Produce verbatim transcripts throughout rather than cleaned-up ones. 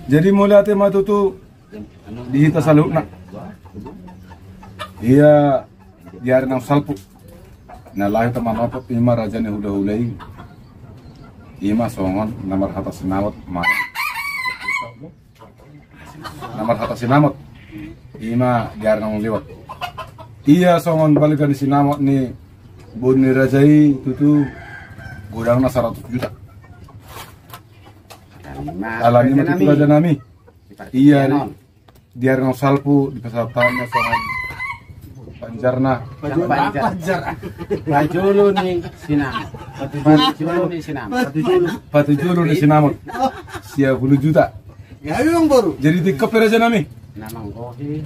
Jadi mauliate ma tutu di hita saluhutna. Ia di ari naung salpu na laho hita manopot ima raja ni hulahula i. Ima songon na marhata sinamot ma, na marhata sinamot ima di ari naung liwat. Ia songon balga ni sinamot ni boru ni raja i tutu godangna saratus juta. Alani ma tutu raja nami. Ia di ari naung salpu dipasahat hami songon panjarna. Panjar. Pajolo ni sinamot. Pajolo ni sinamot. Patujolo ni sinamot. Sia pulu juta. Jadi tingkop pe raja nami.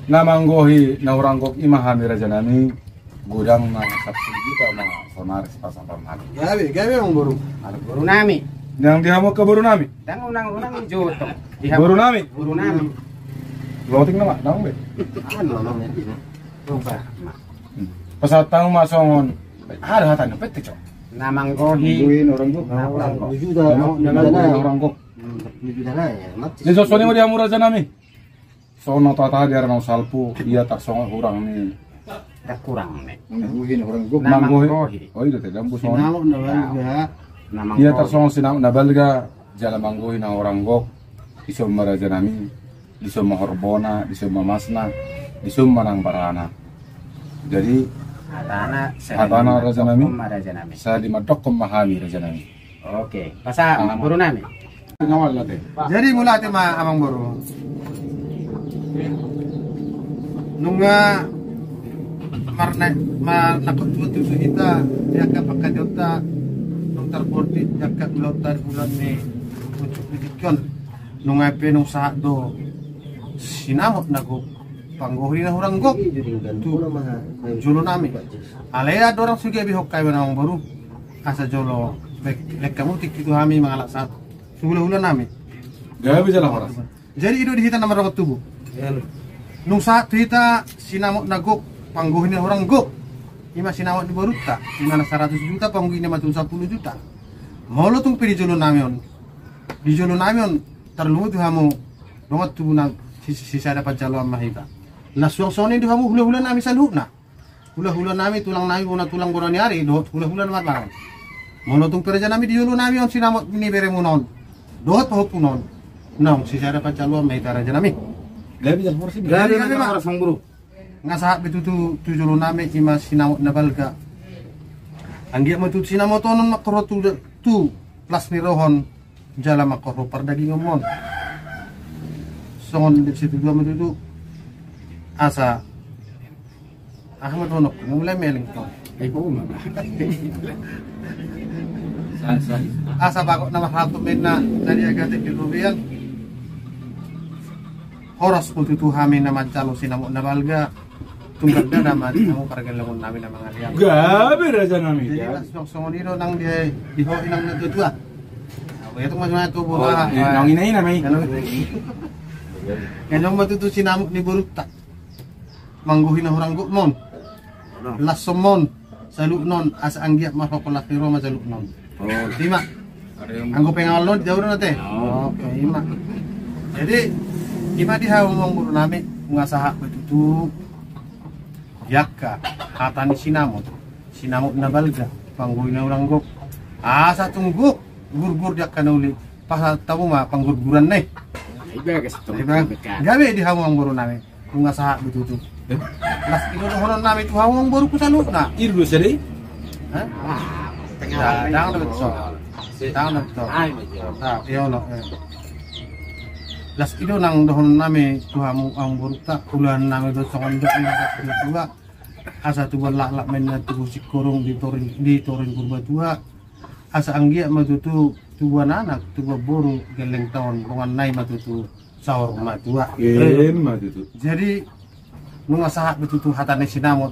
Na manggohi na hurang gok ima hami raja nami. Godangna sapulu juta ma sonari sipasahat hami. Gabe, gabe amang boru. Boru nami. Nang di hamu angka boru nami. Dang unang unang joto. Boru nami. Boru nami. Loting nama, nang be. Pasahat hamu ma songon. Ada hata ni pete cok. Na manggohi na hurang gok. Na hurang gok. Ni josoni ma di hamu raja nami. Songon na tata di ari naung salpu ia tarsongon hurang ni. Tarsongon hurang ni. Manggohi. Oh iya tadi ambu songon. Ia tarsongon sinamot na balga jala manggohi na hurang gok. Dison ma raja nami. Dison ma horbona, dison ma masna, dison ma nang barana. Jadi hatana raja nami. Sai mandokkon ma hami raja nami. Oke, pasahat boru nami. Jadi mauliate ma amang boru. Nunga marna ma nakot tutu hita di angka pangkadionta nung tarbordi di angka ulaonta di bulan ni unsuk ni tingki on. Nunga pe nunga sahat do sinamot na gok panggohi na hurang gok tu jolo nami. Alai adong suge bihok kai amang boru. Asa jolo lek hamu tingki tu hami mangalap sahat tu hulahula nami. Gabe jala horas. Jadi i do di hita na mardongan tubu. Nung sahat tu hita sinamot na gok panggohi na hurang gok. Ima sinamot ni borunta ima na saratus juta panggohi na ima tu sapulu juta. Molo tung pe di jolo nami on. Di jolo nami on tarlumobi tu hamu dongan tubu nami sisada panjaloan ma hita. Las suang songon i tu hamu hulahula nami saluhutna. Hulahula nami tulang nami bona tulang bona ni ari dohot hulahula na marmangan. Molo tung pe raja nami di jolo nami on sinamot ni beremuna on dohot pahompuna on. Naung sisada panjaloan ma hita raja nami. Gabe ma. Nunga sahat be tutu tu jolo nami ima sinamot na balga. Anggiat ma tutu sinamot on on mangkorhon tu las ni roham. Jala mangkorhon pardagingonmon. Songon di situjuan ma tutu. Asa aha ma dohononku mulai meleng to. Asa bagot na marhalto menna na di agate di robean. Horas ma tutu hami na manjalo sinamot na balga. Tunggal dada ma di hamu pargellengon nami na mangalean. Gabe raja nami. Jadi songon i do nang di ho inang na tuatua. Nang ina-ina ma i. Nang ma tutu sinamot ni borunta. Manggohi na hurang gokmon. Las sonmon. Saluhutnon asa anggiat ma ho las ni roha ma saluhutnon. Ima. Anggo pengawal non di jabu na te. Oke ima. Jadi ima di hamu amang boru nami nunga sahat be tutu. Di angka hata ni sinamot. Sinamot na balga panggohi na hurang gok. Asa tung gok gurgur di angka na uli. Pasahat hamu ma panggurguran na i. Gabe di hamu amang boru nami. Nunga sahat be tutu. Las i do dohonon nami tu hamu amang boruku saluhutna. Iru do sada i. Dang do so. Dang do so. Las i do nang dohonon nami tu hamu amang borunta. Ulaon nami do songon dok ni dua. Asa tubuan laklak ma inna tubu singkoru di toru ni Purbatua. Asa anggiat ma tutu tubuan anak tubuan boru gelleng taon dongan nai ma tutu saur matua. Jadi nunga sahat be tutu hata ni sinamot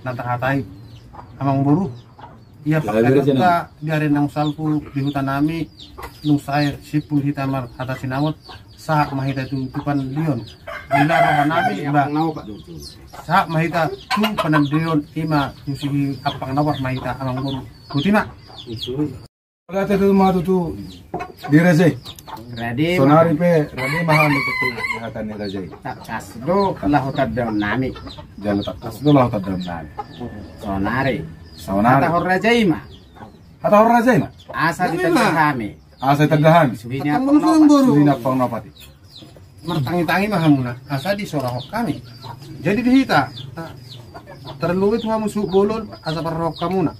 na tarhata i amang boru. Ia pangkadionta di ari naung salpu di huta nami. Nung sae simpul hita marhata sinamot. Sahat ma hita tu pandion. Bila roha nami ba. Sahat ma hita tu pandion ima tu si ampang na opat ma hita amang boru. Botima. Mauliate ma tutu di raja i. Rade ma. Saonari pe rade ma hami tutu di hata ni raja i. Tangkas do laho tandaon nami. Jala tangkas do laho tandaon nami. Saonari. Saonari. Hatahon raja i ma. Hatahon raja i ma. Asa ditanda hami. Asa ditanda hami. Suhi ni ampang na opat i. Martangitangi ma hamuna asa disorahon hami. Jadi di hita, tarlumobi tu hamu suhut bolon asa parrohahon hamuna.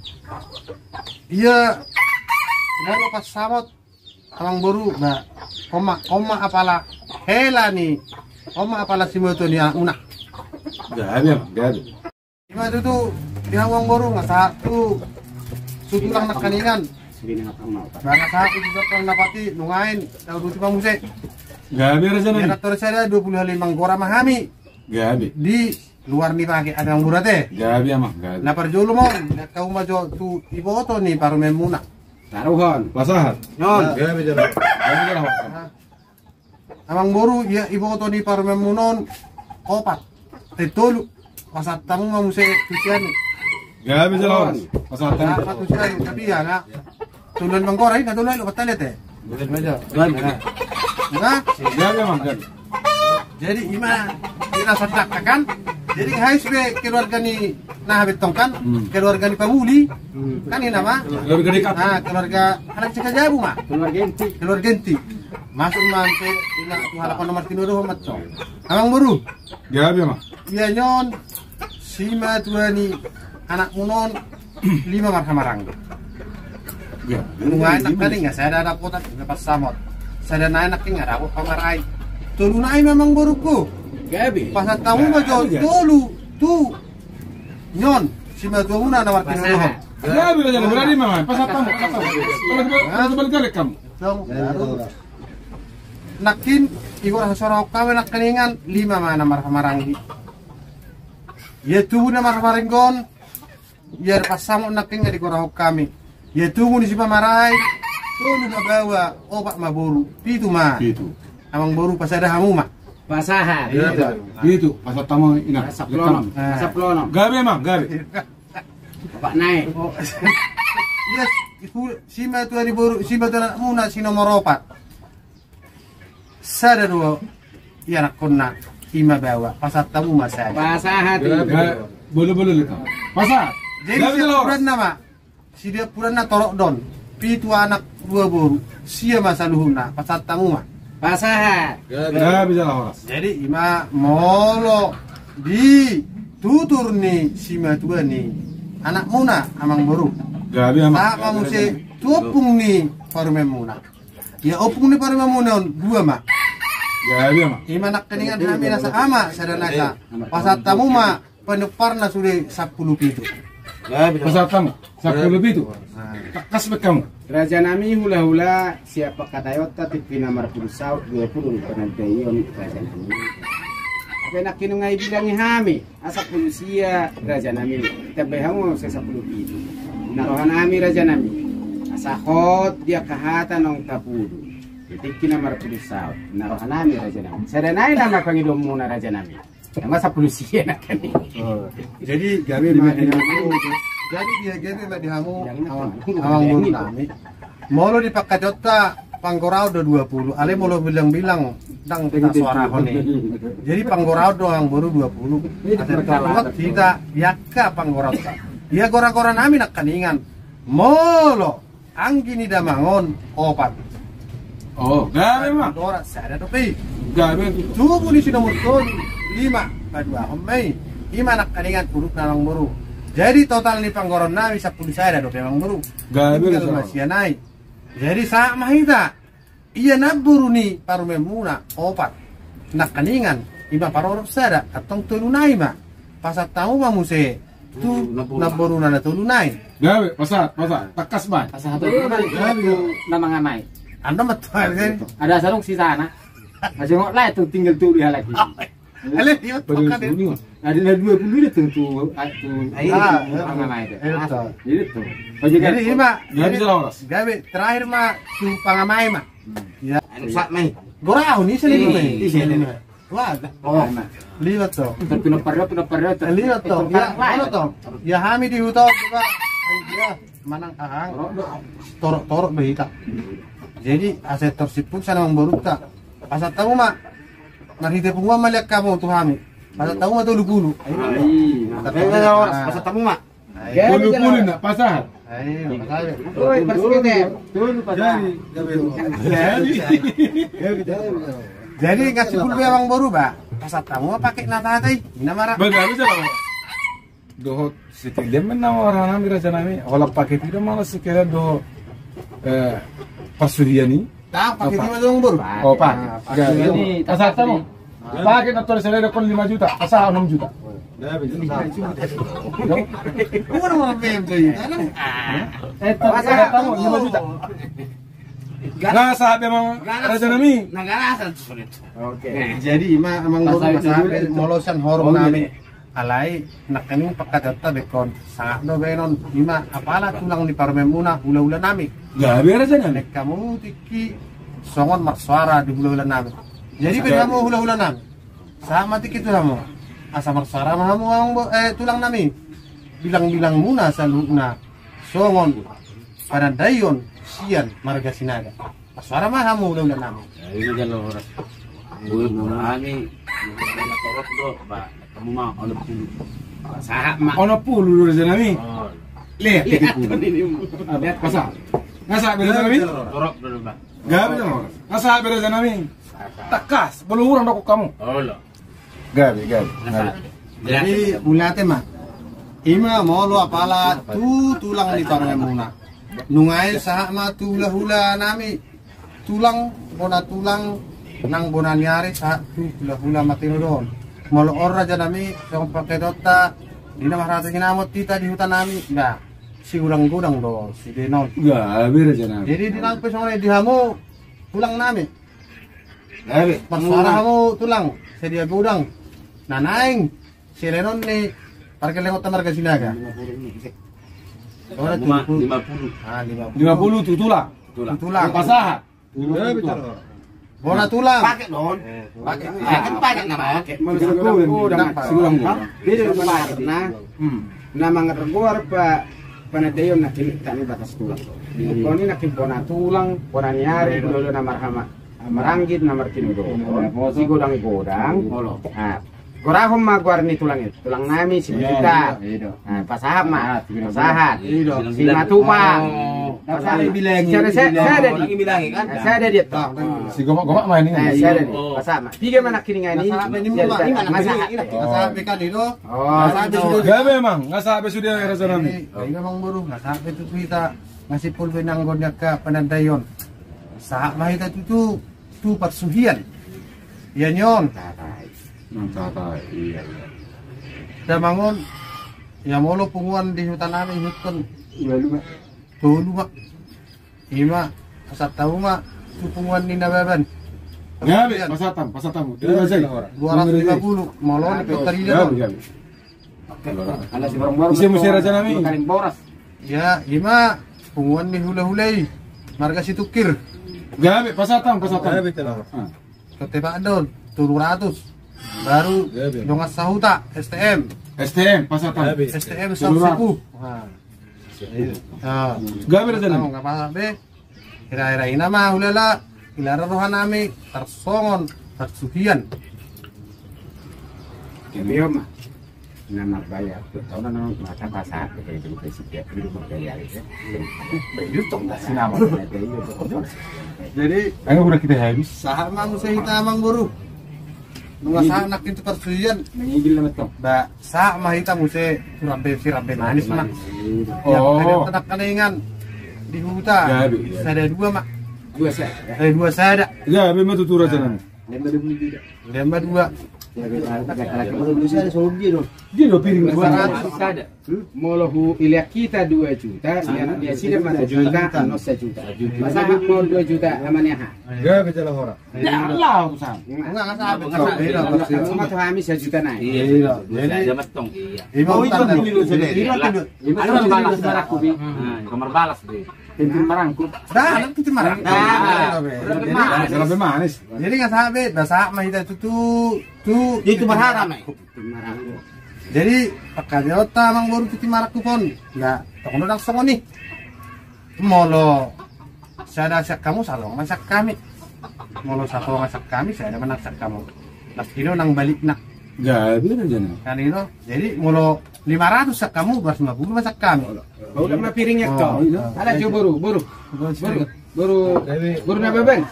Ia na lopas samot amang boru, ba, on ma, on ma apala hela ni, on ma apala simatua ni anakmuna. Gabe, gabe. Ima tutu di hamu amang boru, nga sahat tu suhut tulang nangkiningan. Ba nga sahat tu suhut tulang na opat i, nuaeng dao tutu ma muse. Gabe raja nami. Ia na torus sada dua pulu hali manggora ma hami. Gabe. Di luar ni bage amang boru ate. Gabe amang, gabe. Na parjolo ma on, na hau ma jo tu iboto ni parumaenmuna. Taruhon. Pasahat. Nyon. Gabe jala. Gabe jala. Amang boru, ia iboto ni parumaenmuna on opat. Eh, tolu. Pasahat hamu ma muse tu si anu. Gabe jala horas. Pasahat hamu. Pasahat tu si anu, tapi ia nga tolu hali manggora i, nga tolu hali opat hali ate. Gabe. Gabe amang, gabe. Jadi ima, ima sadaka kan. Jadi nga hais be keluarga ni na habentong kan, keluarga ni pamuli kan, ina ma. Keluarga dekat. Ah, keluarga halak Sikajabu ma. Keluarga inti. Keluarga inti. Masuk ma ate ina tu halak on na martinodohon ma tong. Amang boru. Gabe ma. Ia nyon simatua ni anakmuna on lima marhahamaranggi. Nunga nangkiningan sada dapotan, na lopas samot. Sada nai nangkiningan dapot pamarai. Tolu nai ma amang boruku. Gabe. Pasahat hamu ma jo tolu tu nyon simatuamuna na martinodohon. Gabe raja nami, berani ma. Pasahat hamu, pasahat hamu. Kalau coba, kalau coba galek kamu. Nangkin, igor hasorahon hami nangkiningan lima ma na marhahamaranggi. Ia tubu na marhahamaranggi on, ia lopas samot nangkin nga digorahon hami. Ia tubu ni sipamarai, tolu ma baoa, opat ma boru, pitu ma. Pitu. Amang boru, pasada hamu ma. Pasahat. Pitu. Pasahat hamu ina. Pasahat hamu. Gabe ma, gabe. Opat nai. Ia simatua ni boru, simatua ni anakmuna si nomor opat. Sada do ianakkonna, ima baoa, pasahat hamu ma sada. Pasahat. Boleh, boleh lekam. Pasahat. Jadi siampuranna ma. Siampuranna torop do on. Pitu anak dua boru. Sia ma saluhutna, pasahat hamu ma. Pasahat. Gabe jala horas. Jadi ima molo di tutur ni simatua ni anakmuna amang boru. Gabe amang. Sahat ma muse tu ompung ni parumaenmuna. Ia ompung ni parumaenmuna on dua ma. Gabe amang. Ima nangkiningan hami na saama sada nasa. Pasahat hamu ma panomparna sude sampulu pitu. Pasahat hamu sampulu pitu. Tangkas be hamu. Raja nami, hulahula, sian pangkataionta tingki na marpudun saut dua pulu ni panandaion, raja nami. Ape nangkin nunga dibilangi hami. Asa sampulu sia, raja nami. Tambai hamu ma muse sampulu pitu. Na roha nami, raja nami, asa hot di angka hata naung tapudu di tingki na marpudun saut. Na roha nami, raja nami, sada nai nama pangidoanmuna, raja nami. Nama sampulu sia nangkin. Jadi gabe ma di hamu. Jadi dia gabe ma di hamu, amang boru nami. Molo di pangkataionta panggoraon do dua pulu, alai molo bilang-bilang ndang tasoarahon i. Jadi panggoraon do amang boru dua pulu. Asa tongtong hita di angka panggoraonta. Ia gora-gora nami nangkiningan. Molo anggi ni damang on opat. Oh, gabe ma. Dora sada dope i. Gabe. Tubu ni si nomor tolu lima, paduahon ma i. Ima nangkiningan urupna amang boru. Jadi total ni panggoraon nami sampulu sada dope amang boru. Gabe. Tinggal ma sia nai. Jadi sahat ma hita. Ia namboru ni parumaenmuna opat. Nangkiningan ima parorop sada, antong tolu nai ma. Pasahat hamu ma muse tu namboruna na tolu nai. Gabe, pasahat, pasahat. Tangkas ma. Pasahat. Gabe. Na mangamai. Anda betul kan? Ada sarung sisana. Masih ngok lai tu tinggal tu di halak ini. Ale, iya, ada na dua pulu i tu, tu, tu. Iya, betul. Jadi ima. Gabe, terakhir ma tu pangamai ma. Iya. Anu sat mai. Gorahon i selain mai. Wah, oh. Liwat to. Tentu na parrot, na parrot. Liwat to. Ya, mana to? Ya hami di huta coba. Manang aha, torok-torok do hita. Jadi asa tor simpul sana amang borunta. Pasahat hamu ma. Marhite punguan ma liat hamu tu hami. Pasahat hamu ma tolu pulu. Pasahat hamu ma. Tolu pulu na pasahat. Jadi, jadi. Jadi nunga simpul be amang boru ba. Pasahat hamu ma pake na tatai. Ina mara. Dohot sekelian menawar nami raja nami, holan pake tu do malah sekelian dohot, eh, parsuhian i. Tang pake tu do amang boru. Oh, pake. Pasahat hamu. Pake na tor sekelian dohot lima juta, pasahat onom juta. Pasahat hamu lima juta. Nga sahat be amang raja nami. Oke. Jadi ima amang boru, molo sian horong nami. Alai nangkaning pangkataion ta be ingkon sahat do baenon, ima apala tulang ni parumaenmuna, hulahula nami. Gabe raja nami. Nangkaning tingki songon marsoara di hulahula nami. Jadi be hamu hulahula nami, sahat ma tingki tu hamu. Asa marsoara ma hamu amang bo-, eh, tulang nami. Bilangbilangmuna saluhutna songon panandaion sian marga Sinaga. Marsoara ma hamu hulahula nami. Jadi jalo horas. Bulu hami. Torop do ba. Hamu ma onom pulu. Sahat ma. Onom pulu do raja nami. Lihat. Pasahat. Nga sahat be raja nami. Torop do ba. Gabe jalo horas. Nga sahat be raja nami. Tangkas. Bolo hurang do hamu. Gabe, gabe. Jadi mauliate ma. Ima molo apala tu tulang ni parumaenmuna. Nunga i sahat ma tu hulahula nami. Tulang, bona tulang, nang bona ni ari sahat tu hulahula martinodohon. Molo on raja nami, songon pangkataion ta, di na marhata sinamot hita di huta nami, ba, sigodanggodang do sude on. Gabe raja nami. Jadi di nang pe songon i di hamu tulang nami. Marsoara hamu tulang, sadia godang. Na naeng silehonon ni pargellengonta marga Sinaga. Lima pulu. Lima pulu tu tulang. Tu tulang. Pasahat. Bona tulang. Pake do on. Pake. Pake na pake. Sigodanggodang. Beda do pake na. Na mangargoar pa panandaion nangkin tani batas tulang. Ingkon i nangkin bona tulang, bona ni ari, hulahula na marhama, maranggit, na martinodohon. Sigodanggodang. Gorahon ma goar ni tulang i. Tulang nami Simanjuntak. Pasahat ma. Pasahat. Simatupa. Pasahat. Sada, sada dia. Sigomak-gomak ma i. Sada dia. Pasahat ma. Piga ma nangkiningan i. Pasahat. Gabe amang, nga sahat be sude raja nami. Ima amang boru, nga sahat be tutu hita, nga simpul be nanggo ni angka panandaion. Sahat ma hita tutu tu parsuhian. Ia ni on. Damangon. Ia molo punguan di huta nami ihuthon tolu ma. Ima pasahat hamu ma tu punguan ni Nababan. Gabe, pasahat hamu, pasahat hamu. Dua ratus lima puluh. Molo ni pe tarida. Ise muse raja nami? Ia ima punguan ni hulahula i, marga Situngkir. Gabe, pasahat hamu, pasahat hamu. Tebak do on, tolu ratus. Baru dongan sahuta, S T M. S T M, pasahat hamu. S T M sahuta. Gabe raja nami. Hira-hira ina ma hulala, hira-hira roha nami tarsongon parsuhian. Jadi ima na marbayar tu tona na mata pasahat tu kayak gitu setiap hidup marbayar ya. Jadi ayo udah kita habis. Sahat ma muse hita amang boru. Nunga sahat nangkin tu parsuhian. Mangigil nama tong. Ba Sahat ma hita muse tu rambe, si rambe manis ma. Ia pangkataion ta nangkaningan di huta. Sada dua ma. Dua sada. Eh, dua sada. Gabe ma tutu raja nami. Lemba dua. Lemba dua. Dia do piring dua. Sada. Molo huilean hita dua juta, nasida ma sajuta, annon sajuta. Pasahat ma dua juta, ama ni aha. Gabe jala horas. Nunga sahat be. Cuma tu hami sajuta na i. Ima marbalas marangkup. Tingki marangkup. Jadi nunga sahat be, ba sahat ma hita tutu tu. Itu berharap ma i. Jadi pangkataion ta amang boru tu tingki marangkup on. Nda, tong Molo ndang songon i, molo sada sian hamu, satonga ma sian hami. Molo satonga sian hami, sada ma nang sian hamu. Nang i do nang balikna. Jadi, molo lima ratus sian hamu, dua ratus lima puluh ma sian hami. Baru ma piring ya. Ala jo boru, boru. Boru, boru Nababan.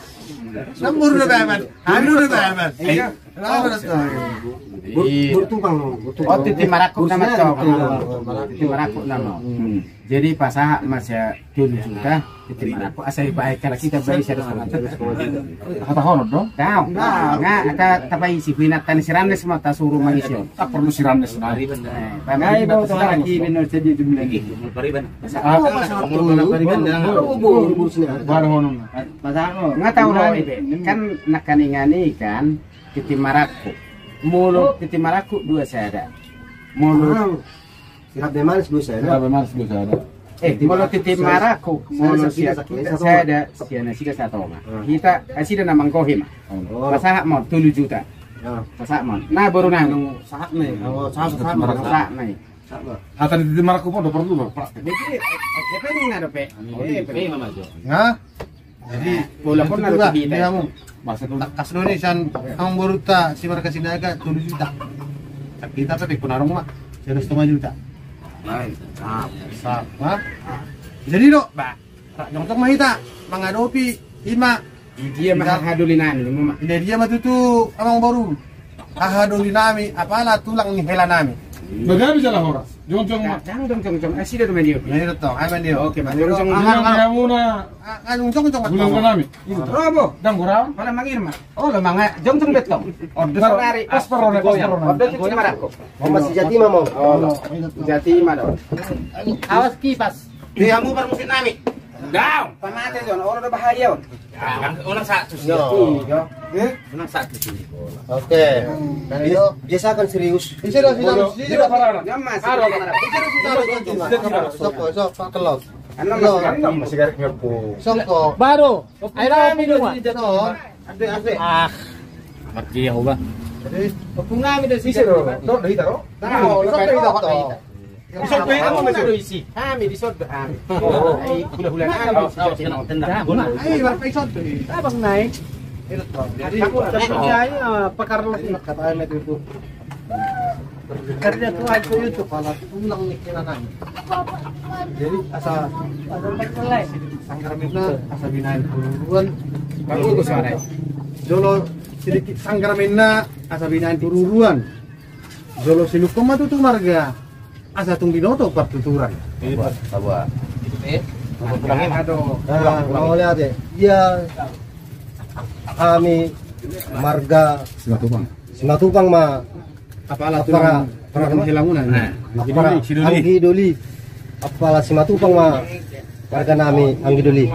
Nang boru Nababan. Anu Nababan. Iya. Boru tukang. Titi Marakup nama. Titi Marakup nama. Jadi pasahat ma sian tolu juta, titi Marakup, asa dibaen, kalau kita baen sada setengah juta. Apa hono do? Tahu. Nga, aka tapaisi, pinatan si Randes ma tasuru mangisi on. Tak perlu si Randes na. Ngai bau sekarang ki benar jadi jumlah. Pasahat. Baru hono. Pasahat. Nga tahu lah ini kan, nakaningan i kan, titi Marakup. Molo titi Marakup dua sada. Molo Sirabe manis dua sada. Sirabe manis dua sada. Eh, molo titi Marakup, molo sian hita sada, sian nasida satonga. Hita, nasida na manggohi ma. Pasahat ma on tolu juta. Pasahat ma on. Nah, boru nami. Sahat ma i. Sahat ma i. Hata ni titi Marakup on do perlu do. Jadi, apa ini nggak ada pe? Nah. Jadi pola pun ada kita. Tangkas do ni sian amang boruta si marga Sinaga tolu juta. Sian hita pe, pekon arung ma sada setengah juta. Jadi do ba, jongjong ma hita mangadopi, ima. Dia ma hahadoli nami. Dia ma tutu amang boru. Hahadoli nami, apala tulang ni hela nami. Bagabi jala horas. Jongjong ma. Jongjong, jongjong. Asi do mandi. Oke, Pak. Jongjong. Jongjong. Jongjong nami. Robo. Dang gurau. Pala mangin ma. Oh, lo manga jongjong betong. Order sehari. Aspar, order, aspar. Order cuci marako. Masih jati ma mau. Jati ma do. Awas kipas. Dia mu parmusik nami. Daun. Pamate jon, olo do bahaya on. Unang satu sini. Unang satu sini. Oke. Dia seakan serius. Isi do, isi do. Isi do parana. Aro. Isi do, isi do. Soko, soko, kelos. Enam masih garik ngerpu. Soko. Baru. Ayo rame dua. Ade, ade. Ah. Mati ya, Uba. Jadi, tepung nami do sisi do. Do, do hita do. Tahu, do hita do. Isoddo hami, isoddo hami. Hami disoddo hami. Ai hula-hula nami. Ai warna isoddo. Abang naik. Jadi, pakar lagi. Kata aja itu. Kerja tuan itu pala tulang ni kena nami. Jadi asa sanggar mina asa binaen turuan. Bagus suara. Jolo sedikit sanggar mina asa binaen turuan. Jolo silukon ma tutu marga. Asa tung binoto partuturan. Sabar. Aduh. Nah, mau lihat ya. Iya. Kami marga Simatupang. Simatupang ma. Apala tulang, tulang helamuna. Apala Anggidoli. Apala Simatupang ma. Marga nami Anggidoli.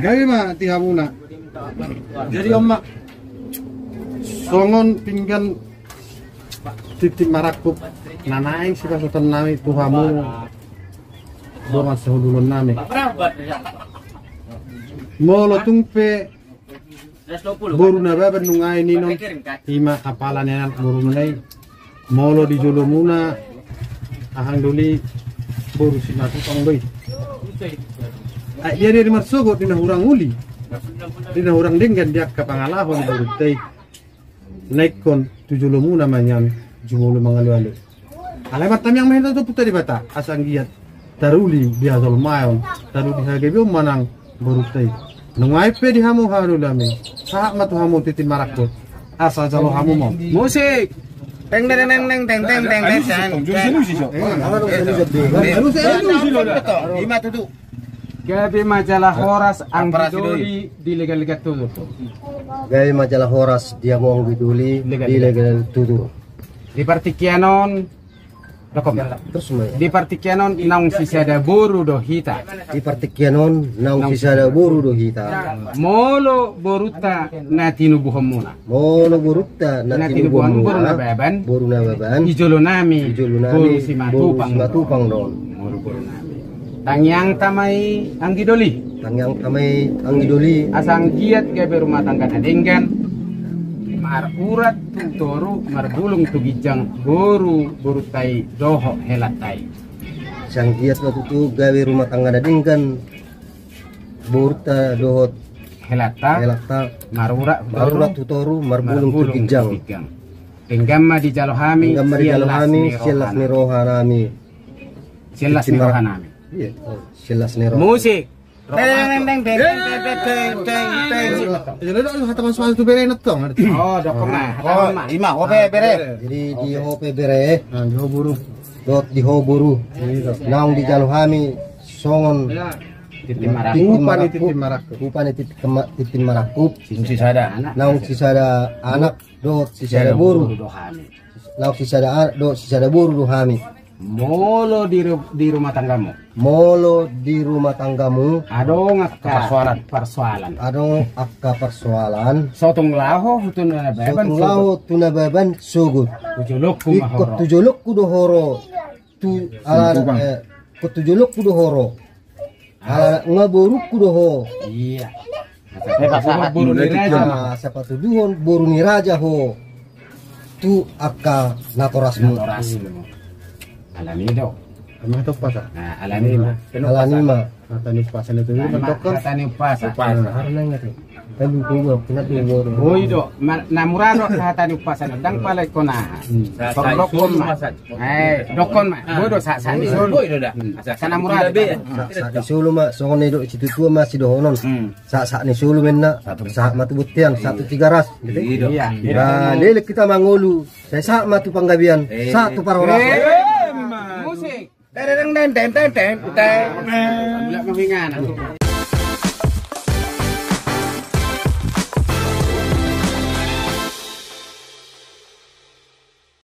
Gabe ma ti hamuna. Jadi on ma songon pinggan titi marangkup na naeng sipasahaton nami tu hamu dongan sahundulhon nami. Molo tung pe boru Nababan nunga i ninon, ima apala ni anak boru nunga i. Molo di jolomuna, Anggidoli, boru Simatupang do i. Ai dia, dia di marsogot di na hurang uli, di na hurang denggan di angka pangalaho ni borunta i. Na ingkon tu jolomuna ma nian jumolo mangalualu. Alai martamiang ma hita tu Ompunta Debata asa anggiat taruli di hajolmaon, taruli hagabeon manang borunta i. Nunga i pe di hamu hahadolinami, sahat ma tu hamu titi marangkup asa jalo hamu ma. Musik. Teng, teng, teng. Ima tutu. Gabe ma jala horas Anggidoli di lega-lega tutu. Gabe ma jala horas di hamu Anggidoli di lega-lega tutu. Di partingkian on, di partingkian on naung sisada boru do hita. Di partingkian on naung sisada boru do hita. Molo borunta na tinubuhonmuna. Molo borunta na tinubuhon boru Nababan. Boru Nababan. Di jolonami. Di jolonami. Boru Simatupang. Boru Simatupang do on. Molo boru nami. Tangiangta ma i Anggidoli. Tangiangta ma i Anggidoli. Asa anggiat gabe rumah tangga na denggan. Marurat tu toru, marbulung tu ginjang, boru, borunta i dohot helanta i. Sai anggiat ma tutu gabe rumah tangga na denggan borunta dohot helanta. Helanta. Marurat tu toru, marbulung tu ginjang. Denggan ma dijalo hami. Denggan ma dijalo hami sian las ni roha nami. Sian las ni roha nami. Iya, sian las ni roha. Musik. Teng, teng, teng, teng, teng, teng, teng. Jadi, dohot hata pasu-pasu tu bere na tong. Oh, dohot ma. Oh, ima, ho pe bere. Jadi, di ho pe bere. Nah, di ho boru. Dohot di ho boru. Naung dijalo hami songon tintin marangkup. Hupa ni tintin marangkup. Hupa ni tintin ma-, tintin marangkup. Naung sisada anak. Naung sisada anak, dohot sisada boru. Naung sisada anak, dohot sisada boru do hami. Molo di ru-, di rumah tanggamu. Molo di rumah tanggamu. Adong angka parsoalan. Parsoalan. Adong angka parsoalan. So tung laho tu Nababan. So tung laho tu Nababan sogot. Tu jolongku ma ho ro. Ingkon tu jolongku do ho ro. Tu ala, eh, ingkon tu jolongku do ho ro. Ala nga borungku do ho. Iya. Asa patuduhon boru ni raja. Ah, asa patuduhon boru ni raja ho. Tu angka natorasmu. Natorasmu. Alani do. Ima tu umpasa. Nah, alani ma. Alani ma. Hata ni umpasa na tu. Ima, hata ni umpasa. Umpasa. Arnang itu. Kan dua, kena dua. Boi do, ma-, na mura do hata ni umpasa na, ndang pala ingkon aha. Sa-, sa-, dokkon ma. Eh, dokkon ma. Boi do, sa-, sa-, ni solu. Boi do da. Hmm. Sa-, sa-, na mura do. Sa-, sa-, ni solu ma, songon i do, situa-tua ma sidohonon. Hmm. Sa-, sa-, ni solu ma ninna, sahat ma tu bontean, sahat tu Tigaras. Iya. Nah, leleng hita mangolu, sai sahat ma tu panggabean, sahat tu parhorasan. Eh, musik. Teng, teng, teng, teng, teng, teng. Mulak ma hingan.